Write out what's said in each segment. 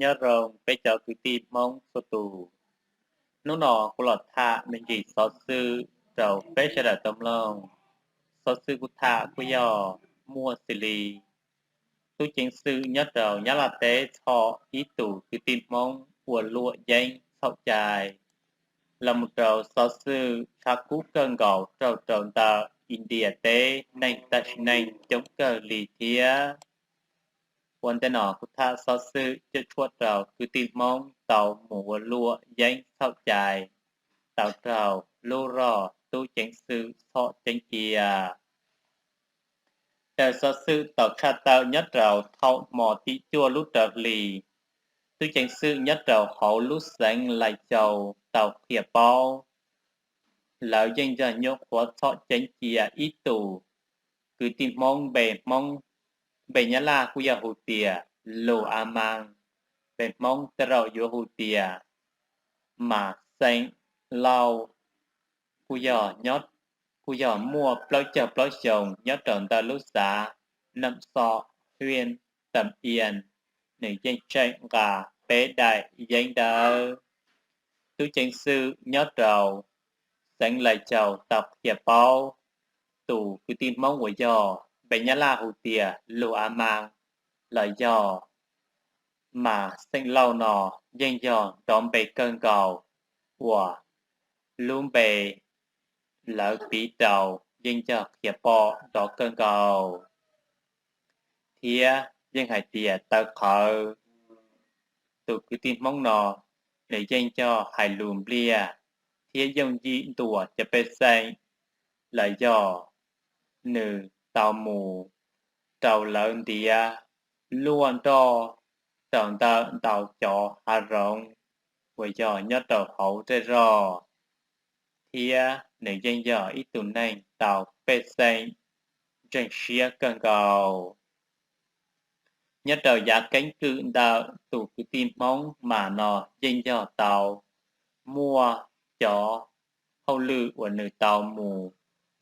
Nyob zoo peb cov kwv tij Hmoob txhua tus. Hnub no kuv los tham me ntsis xov xwm rau peb sawv daws tau mloog. Xov xwm kuv tham kuj yog muaj xws li tub ceev xwm nyob rau Nyab Laj teb txhom ib tug kwv tij Hmoob ua luam yeeb txhaum cai, los mus rau xov xwm tshav kub kawg nkaus raug rau ntawm India teb neeg tag sim neej coob kawg li thiab. Ua ntej no kuv tham xov xwm cuam tshuam rau kwv tij Hmoob tau mus ua luam yeeb txhaum cai tau raug lub rog tub ceev xwm txhom ceev cia. Raws xov xwm tau tshaj tawm nyob rau thaum hmo tim cuaj lub rau hli, tub ceev xwm nyob rau hauv lub xeev Lais Caus tau qhia paub lawv yeej yog nyuam qhuav txhom ceev cia ib tug kwv tij Hmoob npe Hmoob, npe Nyab Laj kuj yog hu tias Lus A Mas, npe Hmoob tej zaum yuav hu tias Mas Xeem Lauj, kuj yog, kuj yog muaj plaub caug plaub xyoos nyob rau ntawm lub xav Nam Xo, hiaj Tam Ia, nws yeej tseem nqa peb daim yeeb dawb. Tub ceev xwm nyob rau xeev Lais Caus tau qhia paub tus kwv tij Hmoob uas yog npe Nyab Laj hu tias Lus A Mas los yog Mas Xeem Lauj no yeej yog nrov npe kawg nkaus, uas lub npe lawv piv rau yeej yog qhia pom nrov kawg nkaus, thiab yeej hais tias tawv qhawv. Tus kwv tij Hmoob no nws yeej yog hais lus npliag thiab yooj yim ntuas cov pej xeem, los yog nws tau mus rau lawv ntiav luaj nroj rau ntawm ntau cov hav zoov uas yog nyob rau hauv zej zog, thiab nws yeej yog ib tug neeg tau pej xeem ntseeg siab kawg nkaus. Nyob rau yav keeb kwm ntawm tus kwv tij Hmoob Mas no yeej yog tau muaj cov hauj lwm uas nws tau mus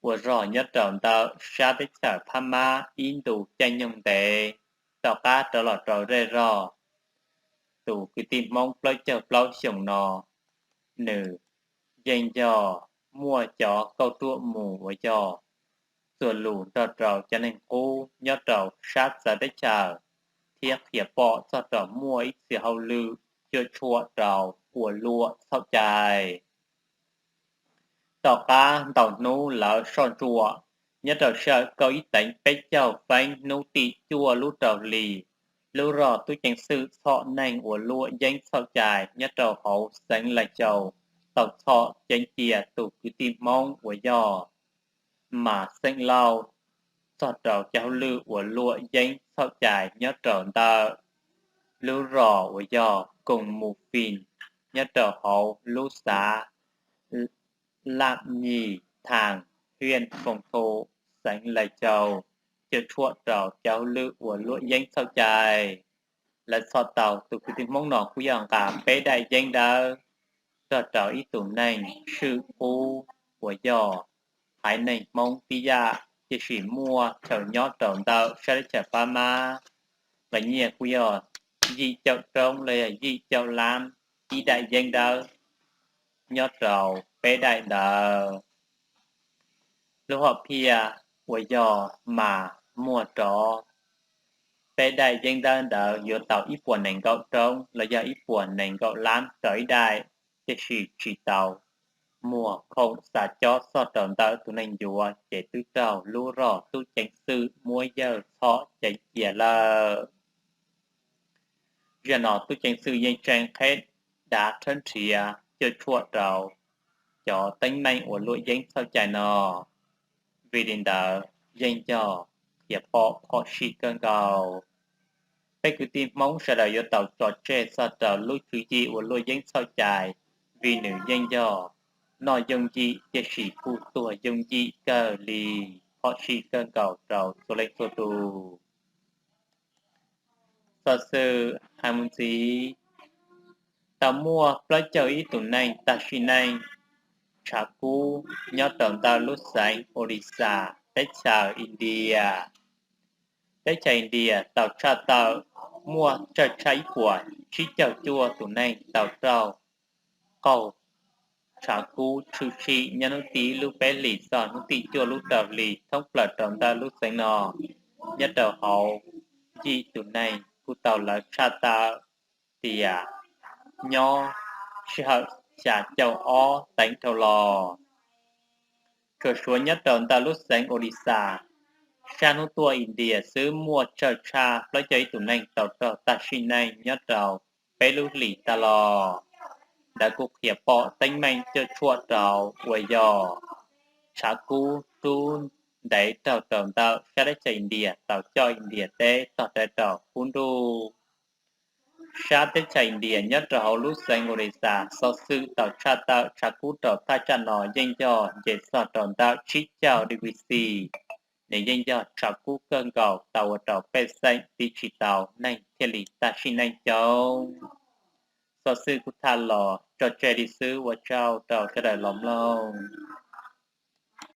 ua zog nyob rau ntawm sab teb chaws Phab Mab ib ntu caij nyoog ntev, tom qab rov los rau zej zog. Tus kwv tij Hmoob plaub caug plaub xyoos no, nws yeej yog muaj cov kauj ruam mus uas yog txuas lus nrog rau cov neeg qub nyob rau sab txawv teb chaws, thiab qhia pom txog rau muaj ib txhia hauj lwm cuam tshuam rau ua luam txhaum cai. Tom qab ntau hnub lawv soj ntsuam, nyob rau sij hawm kaum ib teev peb caug feeb hnub tim cuaj lub rau hli, lub rog tub ceev xwm txhom neeg ua luam yeeb txhaum cai nyob rau hauv xeev Lais Caus tau txhom ceev cia tus kwv tij Hmoob uas yog Mas Xeem Lauj txog rau cov hauj lwm ua luam yeeb txhaum cai nyob rau ntawm lub zos uas yog Koos Mus Fis, nyob rau hauv lub xav Lam Nyis Thas, hiaj Foos Thu, xeev Lais Caus, cuam tshuam rau cov hauj lwm ua luam yeeb txhaum cai. Lawv txhom tau tus kwv tij Hmoob no kuj yog nqa peb daim yeeb dawb nrog rau ib tug neeg swm qub uas yog haiv neeg Hmoob tib yam, tiam sis muaj chaw nyob rau ntawm sab teb chaws Phab Mab, nqa nyiaj kuj yog yim caum roob los yog yim caum lab ib daim yeeb dawb nyob rau peb daim ntawd. Lub hom phiaj uas yog mas muag rov, peb daim yeeb dawb ntawd yuav tau ib puas nees nkaum roob los yog ib puas nees nkaum lab rau ib daim, tiam sis tsis tau muag khoom xa cob txog rau ntawm tus neeg yuav ces twb raug lub rog tub ceev xwm muab yawg txhom ceev cia lawm. Zaum no tub ceev xwm yeej tseem qheb dav rhawb nrhiav cuam tshuam rau cov teeb meem uas luam yeeb txhaum cai no, vim li ntawd yeej yog qhia pom phom sij kawg nkaus. Peb kwv tij Hmoob sawv daws yuav tau tso tseg txog rau lub tswv yim uas luam yeeb txhaum cai, vim nws yeej yog noj yooj yim tiam sis kuj tuag yooj yim kawg li, phom sij kawg nkaus rau txhua leej txhua tus. Xov xwm hais mus ntxiv, tau muaj plaub caug ib tus neeg tag sim neej tshav kub nyob rau ntawm lub xeev Odisha, teb chaws India. Teb chaws India tau tshaj tawm muaj tsawg tshaj ib puas tsib caug cuaj tus neeg tau raug qaug tshav kub tshwm sim nyob hnub tim ib lub peb hlis txog hnub tim cuaj lub rau hlis thoob plaws rau ntawm lub xeev no. Nyob rau hauv yim tus neeg kuj tau lawv tshaj tawm tias nyob sij hawm xya caum ob teev dhau los. Tsuas suav nyob rau ntawm lub xeev Odisha, sab hnub tuaj India xwb muaj tsawg tshaj plaub caug ib tus neeg tau raug tag sim neej nyob rau peb lub hlis tag los. Ntawd kuj qhia pom teeb meem cuam tshuam rau uas yog tshav kub rub ntev raug rau ntawm sab teb chaws India tau coj India teb tog rawv rau kub nruj. Sab teb chaws India nyob rau hauv lub xeev Odisha xov xwm tau tshaj tawm tshav kub rau thaj tsam no yeej yog nce txog rau ntawm tsib caug degree C. Nws yeej yog tshav kub kawg nkaus tau ua rau pej xeem tib tsis tau neeg thiaj li tag sim neej coob. Xov xwm kuj tham los tso tseg li xwb, ua tsaug rau sawv daws los mloog.